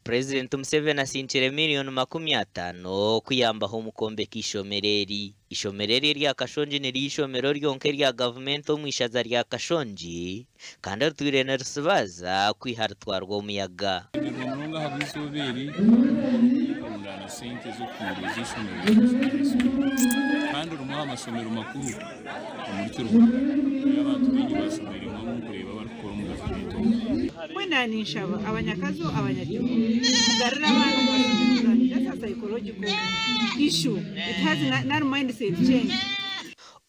Purezidenti Museveni asinkire miriyoni 50 kuyambaho omu kwombeka eishomero eri. Eishomero eri erya Kashongi niryo eishomero ryonka erya gavumenti omu ishaza rya Kashongi kandi ritwire niritsibaaza kwiha ritwarwa omuyaga. Tushemererwa munonga ahabw'eizooba eri orw'okurundaana sente z'okuhunduuza eishomero rya Kashongi High School kandi rimwe aha mashomero makuru omuri Kiruhura ahu abantu baingi bashomeiremu abu murikureeba abarikukora omu gavumenti omu. Mbwenu naaba ninshaba abanyakazo abanyakiro mugarure abaana omu mashomero ganyu that's a psychological issue it has nari mindset change.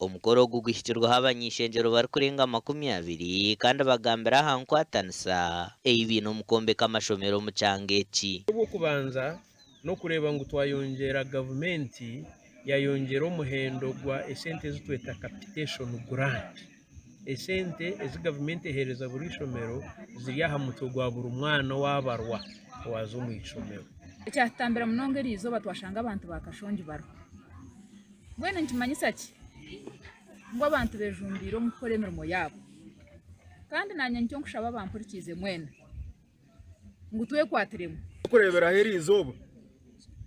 Omukoro ogu guhikirweho abany'eishengyero barikurenga 20 kandi bagambire aha nkwatanisa ei baine omu kwombeka amashomero omu kyanga eki. Ogw'okubanza n'okureeba ngu twayongyera gavumenti yayongyera omuhendo gwa esente ezi tweta capitation grant. Esente ezi gavumenti eheereza buri ishomero ziri aha mutwe gwa buri mwana owabarwa owaaza omu ishomero. Ekyatutambira munonga eri izooba twashanga abantu ba Kashongi bariho. Mbwenu nikimanyisa ki? Ngu abantu bejumbiire omu kukora emirimo yaabo. Kandi naanye nikyo nkushaba abampurikiize mwena ngu twekwatiremu. Okureeberaho eri izooba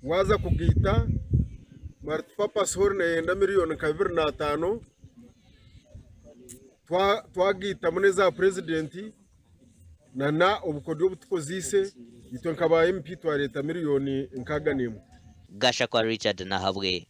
waaza kugaita multipurpose hall neyenda miriyoni nka 25, twagaitamu n'eza purezidenti nana obukodyo obu tukozeise itwe nka ba MP twareeta miriyoni 61. Gashakwa Richard Nahabwe.